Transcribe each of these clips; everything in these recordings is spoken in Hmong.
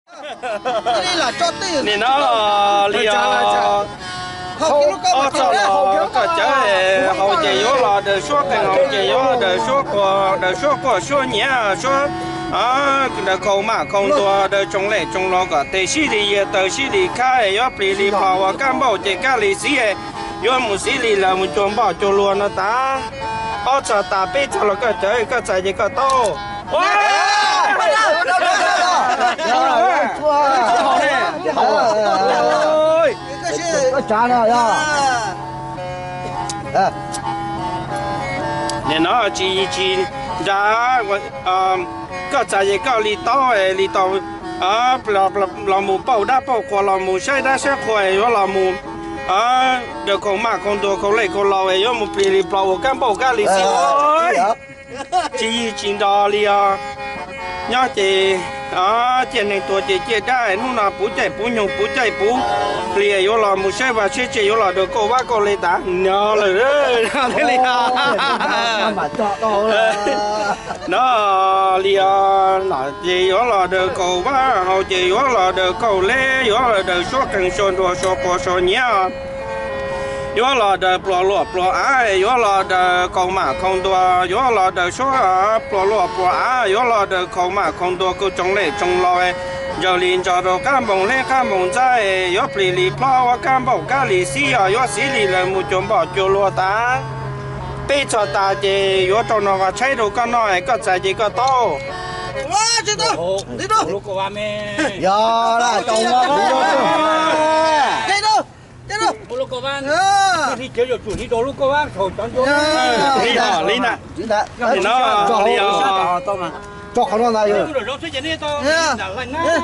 Nim no li ob txog los koj cawv, haus ces yuav los daws suab qees, haus ces yuav daws suab quas, daws suab quaj suab nyiav, suab daws khaus maj khaus ntuas, daws tsoos lem tsoos laus kom tes sib li yias taw sib li khab, yuav plis li plhos ua kab npauj ces kab li xib, yuav mus xib li lawm mus cuag npoj cuag luag no tas. Ob txog tas peb txog los koj cawv, koj txais ces koj tau. Nim no tsis tsis nra, koj txais ces koj li taub li tau, los mus pauj dab pauj qhua, los mus saib dab saib qhua, yuav los mus daws khaus maj khaus ntuas khaus lej khaus laus, yuav mus plis li plhos ua kab npauj kab li xib. Tsis yig tsis nro li os. Nyob ces ciaj neeg tuag ces ciaj dab, hnub no puv caij puv nyoog puv caij puv hli yuav los mus saib vaj saib tsev, yuav los daws kauj vab kauj le tas no lawm li. No li os, no ces yuav los daws kauj vab, haus ces yuav los daws kauj le, yuav los daws suab qees suab ntuas suab quas suab nyiav, yuav los daws pluas luam pluas av, yuav los daws khaus maj khaus ntuas, yuav los daws suab pluas luam pluas av, yuav los daws khaus maj khaus ntuas, khaus tsoos lem tsoos laus, ntsaws li ntso rau qab npoo hleb qab npoo ntxaib, yuav plis li plhos ua kab npauj kab li xib, yuav xib li lawm mus cuag npoj cuag luag tas. Peb txog tas ces yuav rau no qhov tshaib rau koj noj, koj txais ces koj tau. Li na, li os,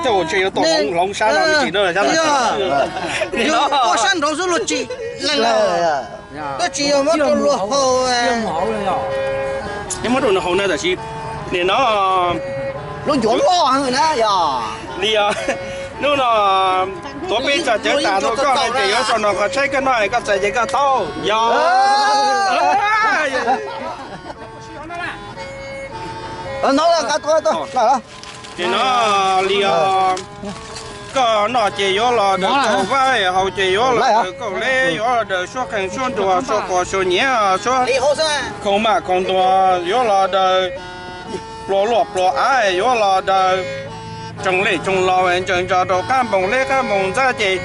ua tseem yuav tau hloov sab no tsis na. Ua sab nraud xwb luag tsis lees, koj tsis yog muab rau luag haus, muab rau nws haus na, tab sis nim no lub ncuav loj na yog li os. Hnub no tuav peb txog cawv tas rau koj no ces yuav rau no qhov tshaib koj noj, koj txais ces koj tau yog. Nim no li os, koj noj ces yuav los daws kauj vab, haus ces yuav los daws kauj le, yuav los daws suab qees suab ntuas suab quas suab nyiav, suab khaus maj khaus ntuas, yuav los daws pluas luam pluas av, yuav los daws tsoos lem tsoos laus, ntsaws ntso rau qab npoo hleb qab npoo ntxaib ces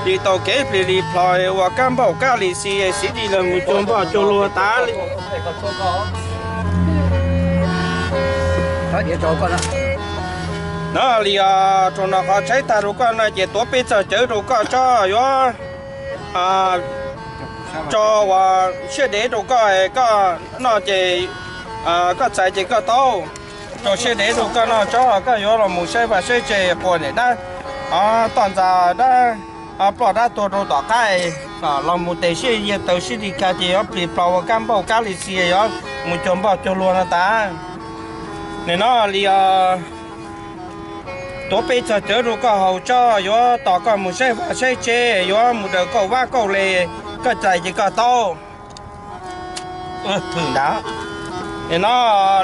li tau kev plis li plhos ua kab npauj kab li xib, xib li lawm mus cuag npoj cuag luag tas li. No li os, rau no qhov tshaib tag rau koj no ces tuav peb txog cawv rau koj tso, yuav tso ua siab dev rau koj, koj noj ces koj txais ces koj tau. Rau siab dev rau koj noj tso, koj yuav los mus saib vaj saib tsev, quas niam dab, toj ntxas dab, ploj dab tuag rau tom qab, los mus tes sib yias taw sib li kha ces yuav plis plhos ua kab npauj kab li xib, yuav mus cuag npoj cuag luag no tas. Nim no li os, tuav peb txog cawv rau koj haus tso, yuav tos koj mus saib vaj saib tsev, yuav mus daws kauj vab kauj le, koj txais ces koj tau. Nim no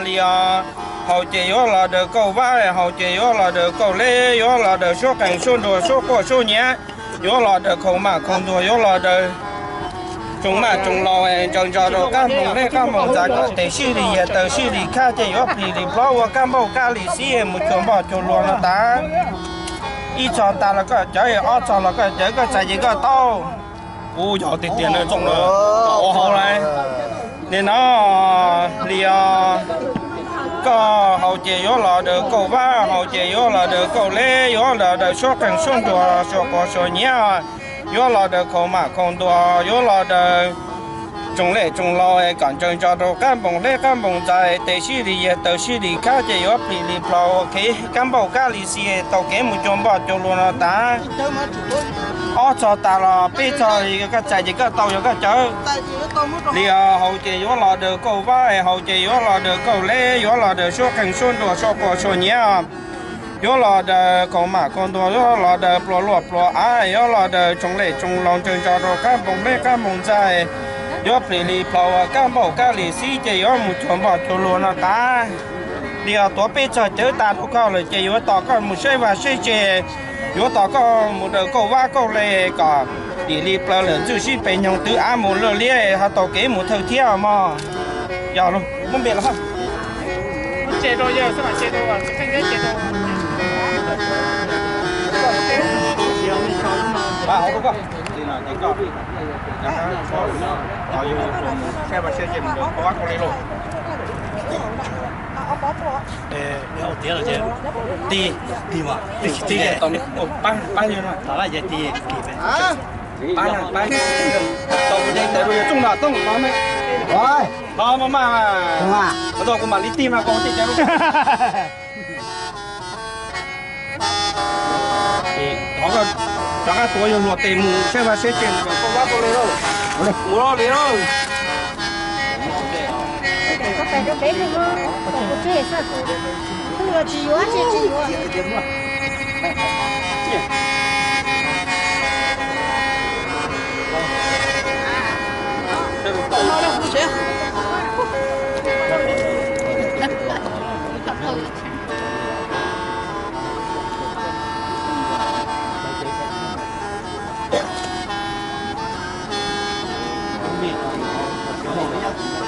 li os, haus ces yuav los daws kauj vab, haus ces yuav los daws kauj le, yuav los daws suab qees suab ntuas suab quaj suab nyiav, yuav los daws khaus maj khaus ntuas, yuav los daws tsoos maj tsoos laus, ntsaws ntso rau qab npoo hleb qab npoo ntxaib kom tes sib li yias taw sib li khab ces yuav plis li plhos ua kab npauj kab li xib mus cuag npoj cuag luag no tas. Ib txog tas los koj cawv, ob txog los koj cawv, koj txais ces koj tau. Kuv yog tiag tiag na, txoom na, ua hauv lawm. Nim no li os, koj haus ces yuav los daws kauj vab, haus ces yuav los daws kauj le, yuav los daws suab qees suab ntuas suab quas suab nyiav, yuav los daws khaus maj khaus ntuas, yuav los daws tsoos lem tsoos laus kom ntsaws ntso rau qab npoo hleb qab npoo ntxaib, tes sib li yias taw sib li khab ces yuav plis li plhos ua kab npauj kab li xib tau kev mus cuag npoj cuag luag no tas. Ob txog tas los peb txog, koj txais ces koj tau, yog koj cawv. Li os, haus ces yuav los daws kauj vab, haus ces yuav los daws kauj le, yuav los daws suab qees suab ntuas suab quas suab nyiav, yuav los daws khaus maj khaus ntuas, yuav los daws pluas luam pluas av, yuav los daws tsoos lem tsoos laus, ntsaws ntso rau qab npoo hleb qab npoo ntxaib, yuav plis li plhos ua kab npauj kab li xib ces yuav mus cuag npoj cuag luag no tas. Yog tuav peb txog cawv tas rau koj lawm ces yuav tos koj mus saib vaj saib tse, yuav tos koj mus daws kauj vab kauj le kom dim li plaws lawm ntxwj sib pes nyoog twv av mus luaj liab ho tau kev mus thawj thiab mog. Yog lawm, muab npe los. Saib vaj saib tse mus daws kauj vab kauj le lauj. Tiag, tiag, pab, pab, pab, tau kuv de tes rau yawg Txooj Nom Tooj no ne. Los mas mas, kuv mam li tig mas koj tig cas. Rov qab tuav yawg Hluas tes mus saib vaj saib tse mus kauj vab kauj le lauj. Mus li lauj.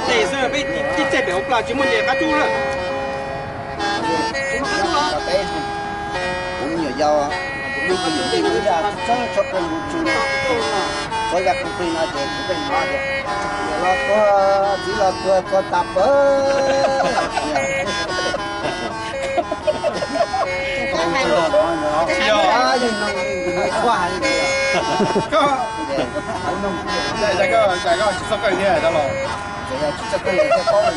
Tes xwb peb tib txaij pem hauv plag tsis muaj nce qab rub lawm. Kuv me nyuam yaus, kuv me nyuam ntej kuv yog txawj tso pes mus tsu no, txawj yog kuv plig no ces kuv plig no ces niam los tuag txiv los tuag tuag tas pawg. Yog, koj, koj tsis txhob qeej thiab los. Tsis txhob qeej thiab paub,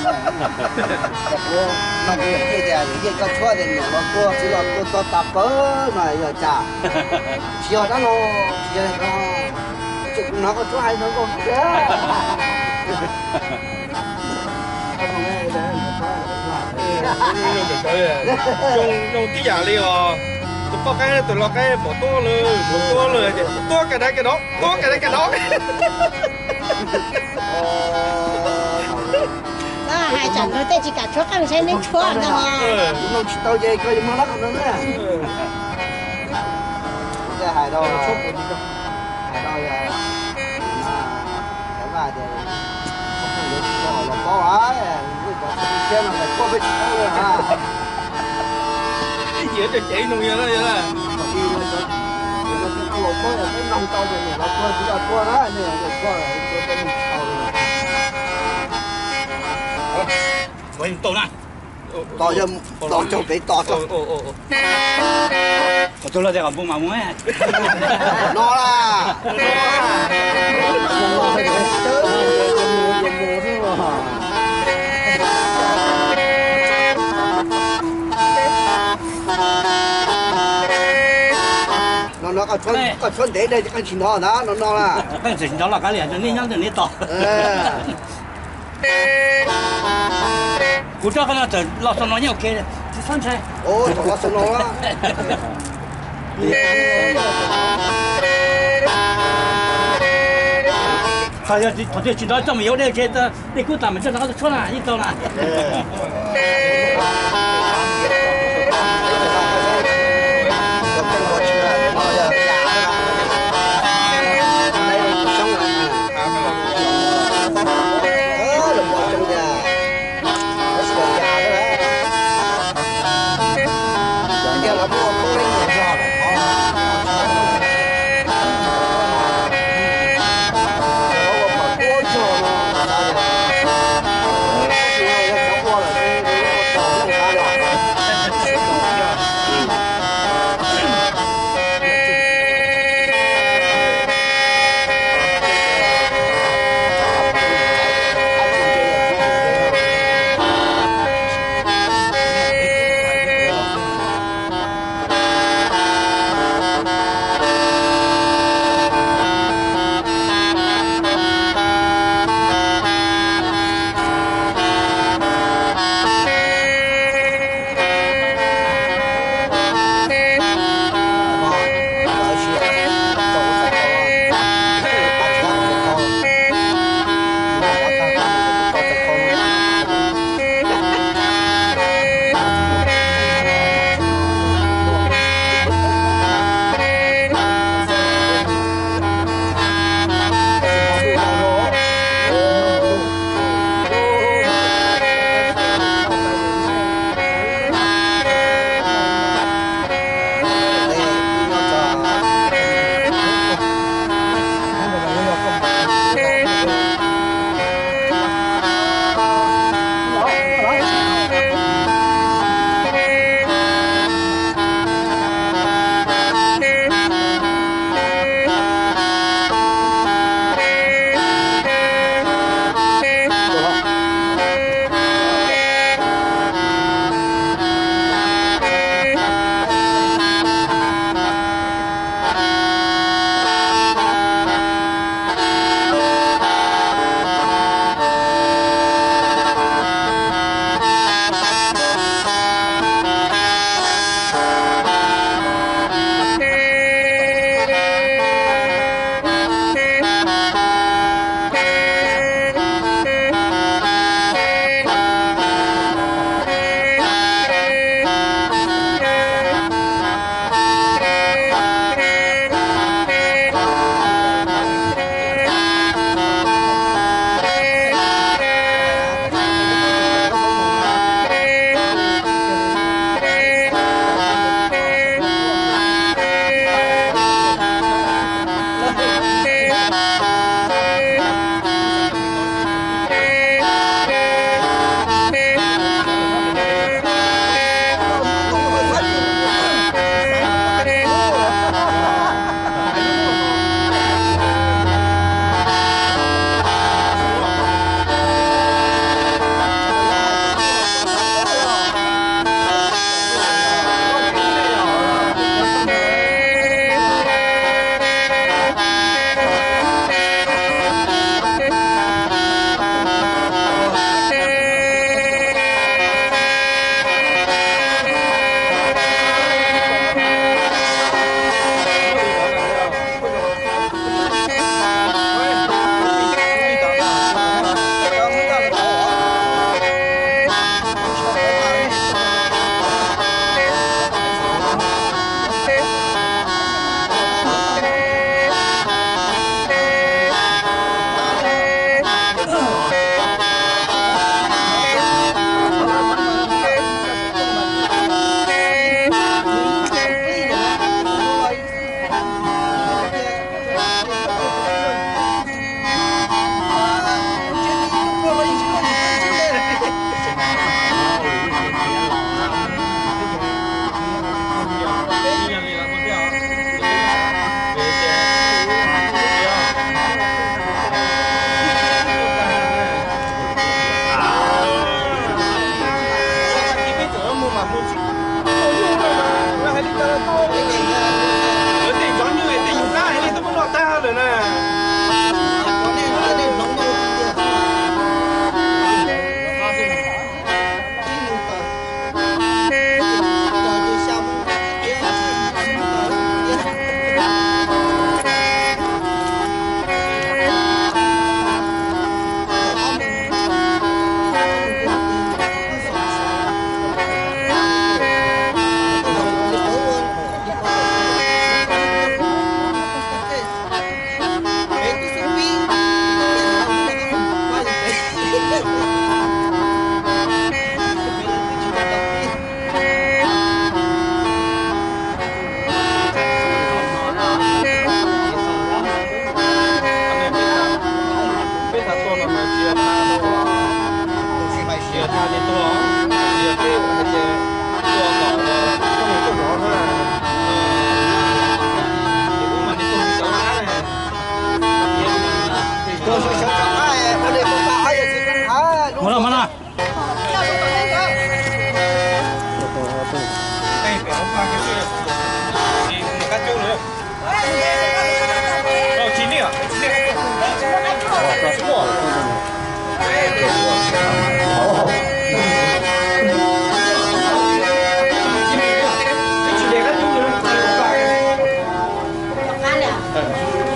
kuv noog kuv yawm yij tias yawm yij koj tshuab tias niam los tuag txiv los tuag tuag tas pawg no yog cas? Tsis yog dab laug, tsis yog, kuv hnov koj tshuab hais ntawd nkaus xwb tiag. Zoo tib yam li os, tus poj qaib tus lau qaib pom tuab lawm, pom tuab lawm ces tuab kawg dav kawg dov, tuab kawg dav kawg dov. Hais tsam no tej tsis kam tshuab qeej saib neb tshuab no. Mloog tsis tau ces koj yuav mloog lab qhov no na. Kuv thiaj hais rau, hais rau yawg, yawg Vaj tias, los paub, nej cov txiv thiab no kuaj peb tsis paub li ha. Ib yam cov cev noog yog na, yog na. Los paub peb noog tau tias niam los tuag txiv los tuag na, nej los tuag, tuag peb noog tsis tau li. Tau na. Tos yog tos caug pem tos tso. Kom tus los tias kom npoo mas mus no las. No no koj tshuab ntev dej qeej tsis nrov ntag, no no las. Qeej txawm tsis nrov los kav liam, nej nyob ntawm nej tos. Kuv rov qab no txawm los xo no nyob ua ke, tsis txhob ntshai. Los xo no. Thaum twg tsis nrov coj mus yuav dej, dej kub tas mas coj rov qab tuaj tshuab na, yeej tau na.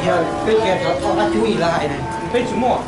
Peb kiag cov thoj qab cub ib lawv hais peb tsis muaj.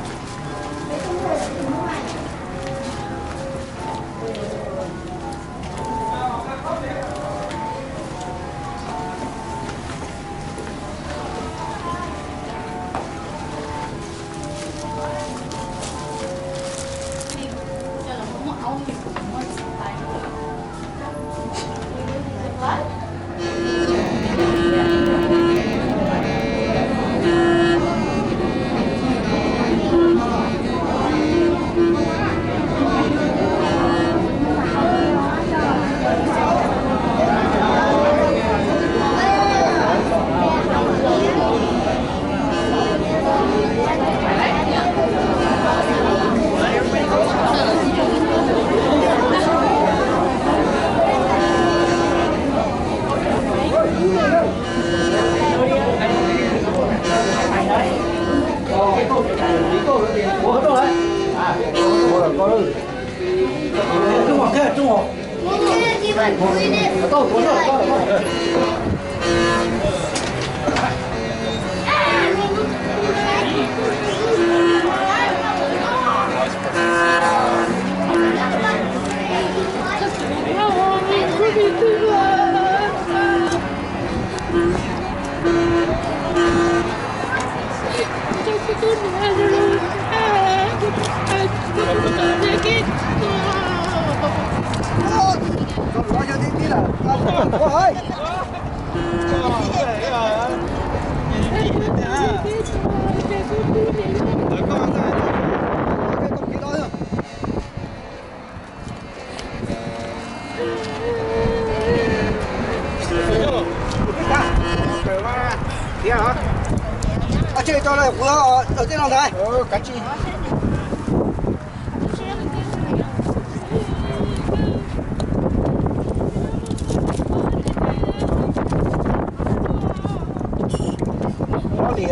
Ua li,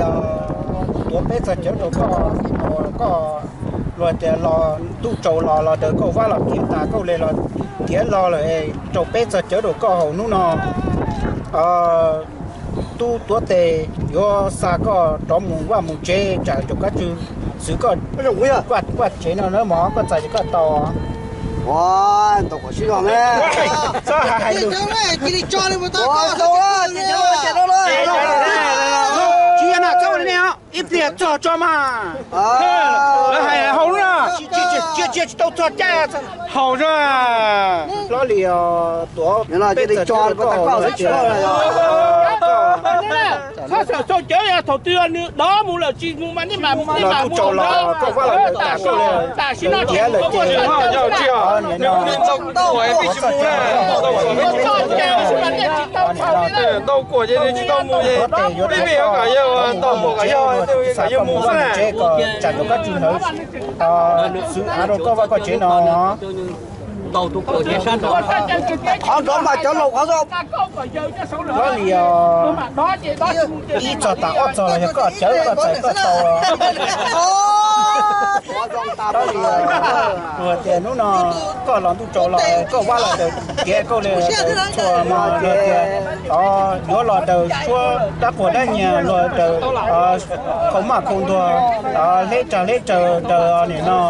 tuav peb txog cawv rau koj, koj luag tias los ntuj tsaus los los daws koj vab los kiag tas koj le los tiav lo lawm, rau peb txog cawv rau koj haus hnub no. Tub tuav tes yuav xa koj rov mus vaj mus tsev tsam rau kab tsw xwv koj kuaj tsev no na mog, koj txais koj tau. Ua, ntau kom sib zog ne. Txhob hais hais lus. Tsis yog na, txhob ua li ne os, ib pliag txog tso mas. Lawv hais haus na, tsis tsis tsis tau txog caij haus na. Hlob Lis, tuav peb txog cawv rau koj haus hnub no. Txhob xyaum xyaum cawv, thaum twg nws dov mus lawm tsis mus mas nej mam mus, nej mam mus los koj vab los tam sim no tiav lawm ces ntau kuam ces tsis tau mus, peb peb yuav kom yog ntau kuam kom yog, kom yog mus xwb. Tsev kom tsam rau kab tsw hlawv xwv av rau koj vaj koj tsev no. Qhov nrov mas cov laus qhov. Hlob Lis, ib txog tas ob txog los yog koj cawv koj txais koj tau. Hlob Lis, luag tias hnub no koj los ntuj tsaus los koj vab los daws tiav koj li txhua no, luag tias yuav los daws suab dab quas dab nyias, luag daws khau maj khau ntuag, hleb tsag hleb tsaws daws nim no.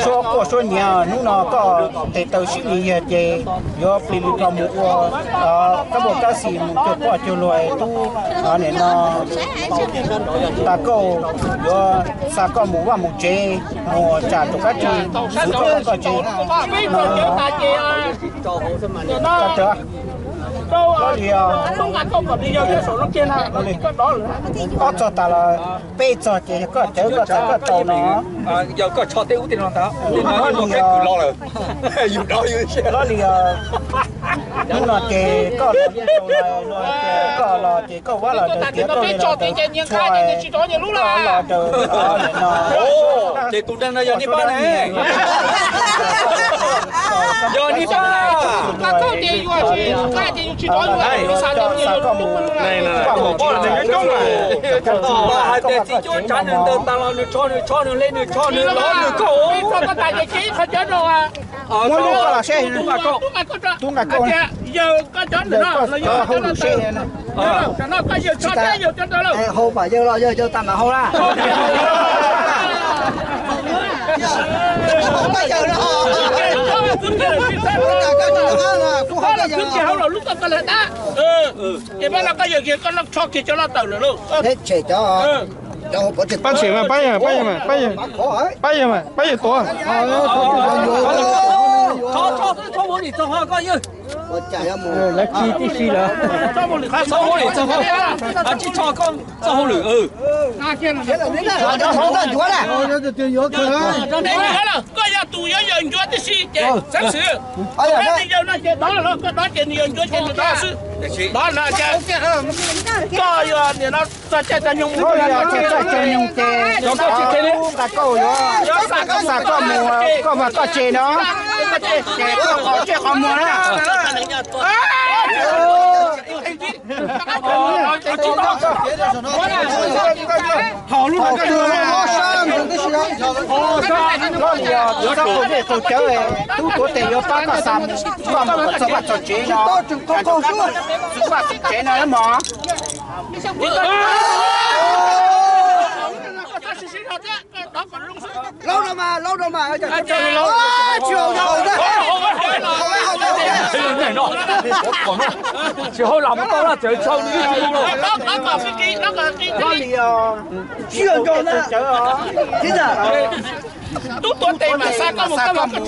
Suab quaj suab nyiav, hnub no koj tes taw sib nis yag ces yuav plis li ko mus ua kab npauj kab xis mus cuag poj cuag luag tub. Nim no tas koj yuav xa koj mus vaj mus tsev, mus tsam rau kab tsw xwv koj vaj koj tsev no. Hlob Lis, ob txog tas los peb txog ces yog koj cawv koj txais koj tau no. Yog koj tsho tej ub tej no ntag, tej no muaj keeb kwm los lawm. Hlob Lis, hnub no ces koj los, koj los ces koj vab los daws tiav koj li los daws txhua, koj los daws no. Ces tus neeg no yog nej pab ne? Yog nej pab. Hais tias txiv cuab tsav neeg ntawd tas los nws tsho nws tsho nws hle nws tsho nws los nws kauj. Muab lub koj los seb, tub nqa kauj, tub nqa kauj, koj hauj lwm seb. Tam no koj yawg tso thiab yawg cov ntawd lawm. Hau mas yawg los yawg yawg tag mas hau na. Koj los twb kiag hauv los lub koj koj lawm dab. Ces pab no koj yawg kiag koj no tsho kiag cov no tawm lawm lauj. Pab tshem mas pab yawg mas pab yawg mas pab yawg mas pab yawg tuav. Lawv ci tib si lawm. Koj yog tus yuav yawg ncuav tib si ces xeeb xwm. Yawg no ces dov los koj dov ces nws yawg ncuav ces nws dov xwb. Dov no ces koj yog nim no txog caij txog nyoog mus ces koj yuav xa koj mus, koj mas koj tseg no, ces koj qhov tsej qhov muag na. Tub tuav tes yuav pab koj xa mus, koj mus txog pem qaum cawv, tub tuav tes yuav pab koj xa mus, koj mus kom txog vaj txog tsev no, txog vaj txog tsev no mog. Laub no mas, laub no mas, tsis haum los mus tau laj tsev tsau li. Tub tuav tes mas xa koj mus, koj mus koj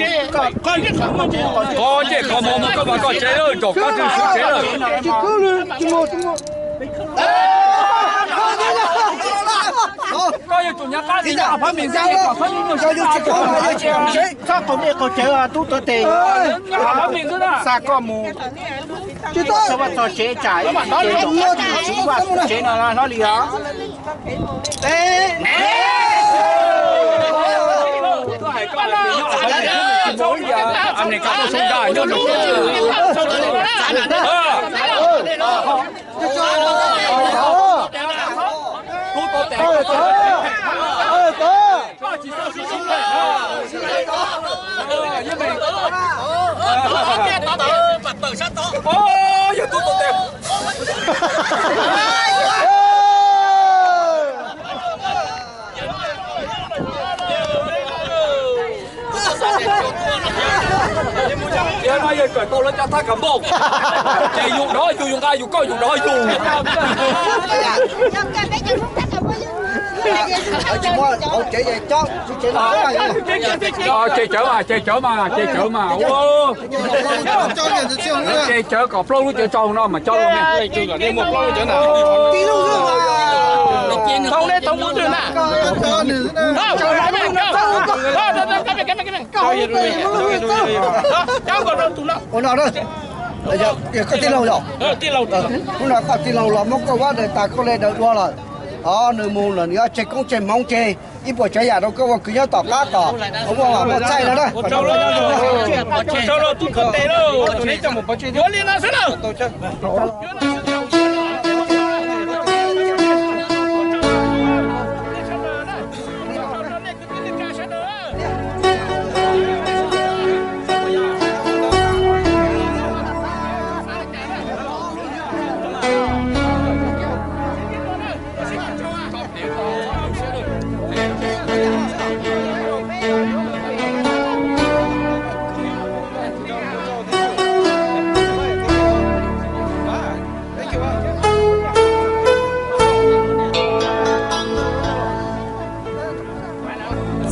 tsev. Qhov ncej qhov muag mus koj mas koj tsev lawm, nraum koj twb swb tsev lawm. Koj yuav tsum nyav qab li phab mis kom txhob nyuaj siab. Txhob qaug dej qaug cawv, tub tuav tes, xa koj mus txog vaj txog tsev, tsam ib ntsis ces tsam vaj tsev no hlob li os. Tiam no yog kawm tau lawv cov thab kam npauj, ces yus dov yus, yus nqa yus, koj yus dov yus. Ces cawv mas, ces cawv mas, ces cawv mas. Ces cawv kom plaub lub cawv tsau no mas coj los. Tau nej tau mus twg na? Ua no, koj tij laug yog? Hnub no koj tij laug los muab koj vab daws tas koj le daws dua lawm. Os, nws mus lawm nws yuav tseg koob tseg hmoov ces ib puas tsav yam rau koj ua kwv nyob tom qab kom ua vam muaj txaij no na.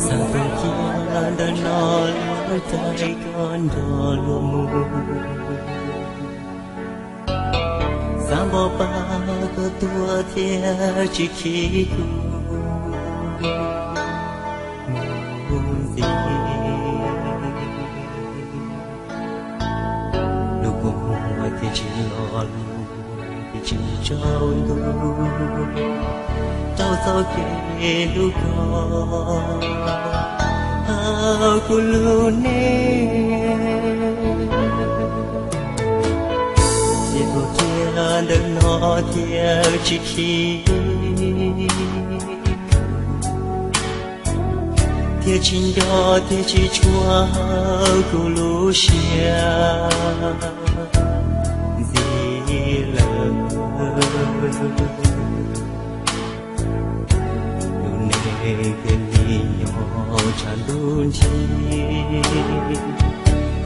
Xav tus cia ntawm no lub caij koj nrog luag mus. Xav npog pab koj tuag thiaj tsis khib kuv mus ntxiv. Lub kua muag thiaj tsis los lus, thiaj tsis tsaus ntuj rau txoj kev hlub koj hauv kuv lub neej. Ces tus cia ntawm no thiaj tsis khib, thiaj tsis nco thiaj tsis tshua hauv kuv lub siab ntxiv lawm. Lub neej tiag li nyob tshav ntuj nthi,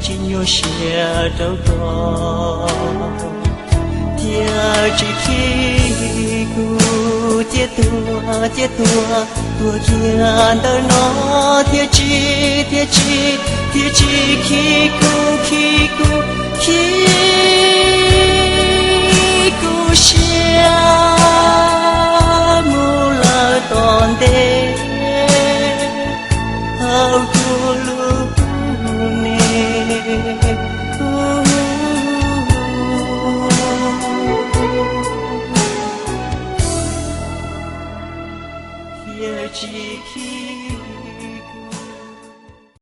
tsis nyuaj siab rau koj, thiab tsis khi kuv ciaj tuag ciaj tuag, tuag kiag ntawm no, thiab tsis, thiab tsis, thiab tsis khi kuv, khi kuv, khi kuv siab.